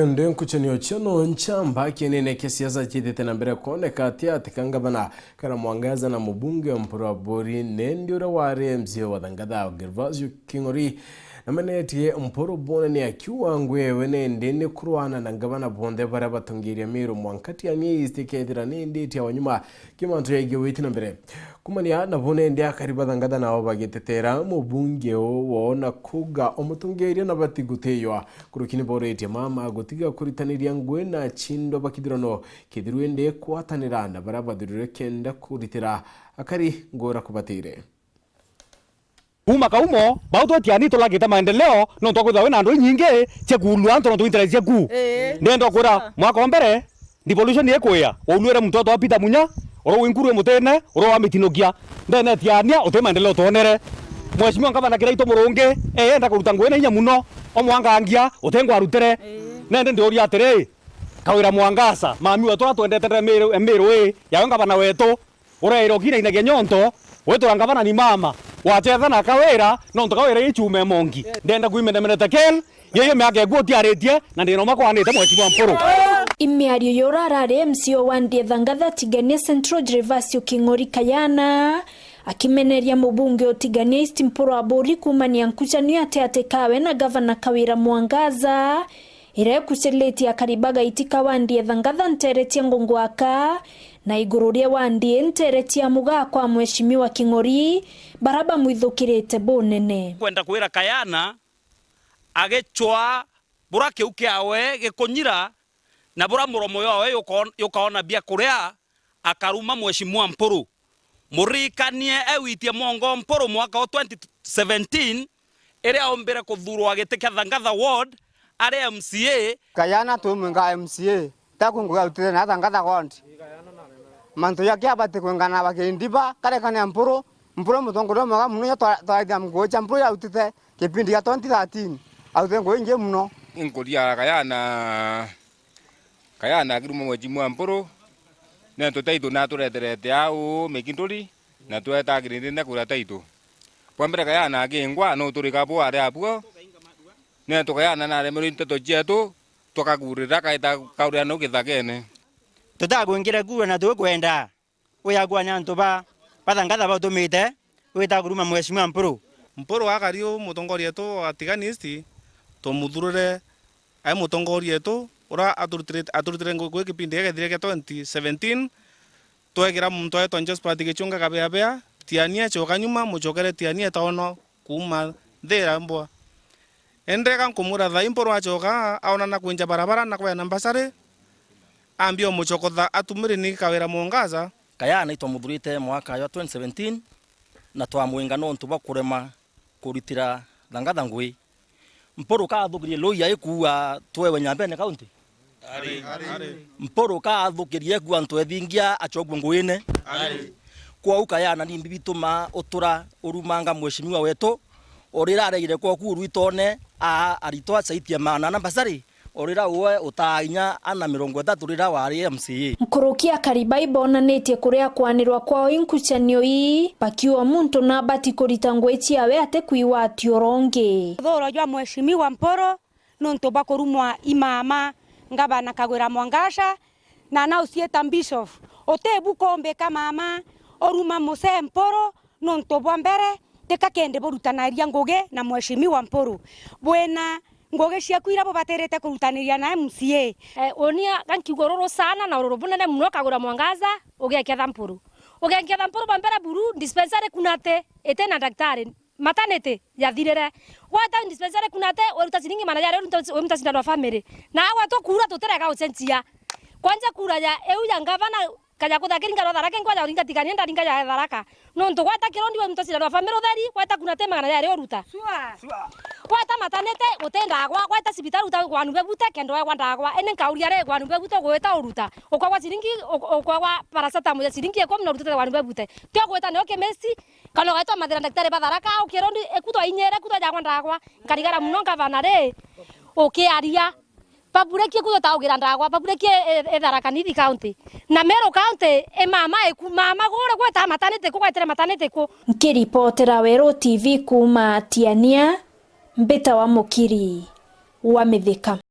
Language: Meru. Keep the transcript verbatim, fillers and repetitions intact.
Ndi nkucanio cio no nchamba kienene kia siasa ciithite na mbere kwoneka ati ati ka ngavana Kawira Mwangaza na mubunge wa Mpuru Aburi, nendi uria wari M C A wa Thangatha Gervasio King'ori, namenetie Mpuru bunene akiuga ngui ewe nendi ni kurwana na ngavana bonthe baria batongeria Meru mwanka Tigania East kethira nendi tia wa nyuma ki mantu jegie witi na mbere. Kumania na bunendi akari ba Thangatha nao bagitetera mubunge uu woo na kuuga umutongeria na bati gutiywa. Kuruki ni boritie mama gutiga kuritaniria ngui na chindo ba kithurano kithiru indi kwatanira na baria bathurirwe kenda kuritira akari ngura kubatire. Kuuma kaumo, bau twetiani tulagite maendeleo, nontu akwithirwa wina ndui nyingi cia kuulua antu nontu interest ciaku. Ii. Ndenda kwira, mwaka wa mbere, devolution ikwia, wauluire muntu wetwa Peter Munya, uria wi nkuru mutine, uria wamitinukia. Ndene Tiania, uti maendeleo twonere. Mheshimiwa Ngavana Kiraitu Murungi, eenda kuruta ngui na inya muno, omwangangia, uti ngwarutire. Ii. Nende ndiuria atiri, Kawira Mwangaza, mami wetu uria twendete Meru, Meru ii, yawe ngavana wetu, Uraira ukinainagia nyonto, witura ngavana ni mama, wachetha na Kawira, nontu Kawira i chume mongi. Ndenda kuimenemenete kel, yeyo miaka eku utiaritie, na ndina uma kwanite Mheshimiwa Mpuru. I miario ya uria arari M C A wa Ndie Thangatha Tigania Central Gervasio King'ori Kayana, akimeneria mubunge o Tigania East Mpuru Aburi kumania nkucanio ati ati kawe na gavana Kawira Mwangaza, iria ikuciritie akari ba Gaitika wa Ndie Thangatha ntere cia Ngongwaka, na iguru ria wa Ndie ntere cia Mugaa kwa Mheshimiwa King'ori, bara bamwithukirite bunene. Kwenda kwira Kayana agicwaa bura kiu kiawe gikunyira, na bura muromo jwawe jukoon-, jukaona bia kuria, akaruma Mheshimiwa Mpuru. Muririkanie ewitie mwongo Mpuru mwaka wa twenty seventeen, iria aumbire kuthurwa giti kia Thangatha Ward ari M C A. Kayana twi mwinga M C A, taku ngugi autite na Thangatha Ward. Mantu jaki abati kwingana bakindiba, karekania Mpuru, Mpuru mutongoria mwega muno, inya twa-, twaithia ngugi cia Mpuru autite kipindi gia twenty thirteen, autite ngugi ingi muno. Inkuria Kayana Kayana akiruma Mheshimiwa Mpuru, nentu taitu natureterete au Mikinduri, na tweta kirindine kuria taitu. Bwa mbere Kayana akingwa, nuturika bwari abuo, nentu Kayana naremerwe nteto cietu, tukagurira kaita kauria nu githakene. Tutakwingire kura na tukwenda. Wiyagua ni antu ba, ba Thangatha bautumite wita kuruma Mheshimiwa Mpuru. Mpuru akari u mutongoria wetu wa Tigania East, tumuthurire ai mutongoria wetu, uria aturutire, aturutire ngugi kipindi giathire kia twenty seventeen, twegira muntu wetwa Josephat Gichunga Kabeabea, Tiania, coka nyuma, mucokere Tiania, etaonwa kuuma nthi iria mbwa. Indi ga nkumwira thaa ii Mpuru acoka, aonana kwinja barabara na kweana mbasari, ambia umucokotha atumiri ni Kawira Mwangaza. Kayana itwamuthurite mwaka jwa twenty seventeen, na twamwinga nontu bwa kurema kuritira Thangatha ngui. Mpuru kaathukirie Luhya ikuua twewe Nyambene County. Ari. Ari. Mpuru kaathukirie ku antu ethingia acokue nguine. Ari. Kwou Kayana nimbi bituma utura urumanga mheshimiwa wetu, urira aregire kwoku urwitone, aa, aritwa acaitie maana na mbasari, urira uwe utaa inya ana mirongo ithatu rira wari M C A. Nkuruki akari bai bonanitie kuria kwanirwa kwao inkucanio ii, bakiuga muntu nabati kurita ngui ciawe ati kwiwa ati urongi. Uthuro jwa mheshimiwa Mpuru, nontu bwa kurumwa i mama, ngavana Kagwira Mwangasha, na na uciita Bishop. Utibu kumbika mama, uruma Musee Mpuru, nontu bwa mbere, tika kindi burutanaria ngugi na mheshimiwa Mpuru. Bwina ngugi ciaku iria bubatirite kurutaniria na M C A. Eh, unia gankiuga ururu sana na ururu bunene muno Kagwira Mwangaza, ugieketha Mpuru. Ugieketha Mpuru bwa mbere buru, dispensary kuna ati, iti na daktari. Maternity yathirire. Gweta dispensary kuna ati, weruta ciringi magana jari, weruta, weruta cindano ya family. Na agwe tukura tutirega ucenjia. Kwanja kura ya, iu ya ngavana, kaya kuthakiri ngaro Tharaka, inkwa ya uringa Tigania, ndaringa ya Tharaka. Nontu gweta kirondi weruta cindano ya family utheri, gweta kuna ati magana jari uruta. Sure. Gweta maternity, guti ndagwa, gweta cibitari uta wanu bebute, kenda wegwa ndagwa. Ene nkauria ri, wanu bebute gweta uruta. Ukagwa ciringi, uk-, ukagwa paracetamol ya ciringi ikumi na urutite wanu bebute. Tio gweta nio chemist, Kana ugaitwa mathira ndagitari ba Tharaka, au kirondi, eku twa inyere, eku twa jagwa ndagwa. Nkarigara muno ngavana ri, ukiaria. Babure kie kuto taugira ndagwa, babure kie e, e Tharaka Nithi County. Na Meru County, e mama, eku mama, gure gweta matanite ku, gwetire matanite ku. Nkiripotera Weru T V kuuma Tiania, mbita wa Mukiri wa Mithika.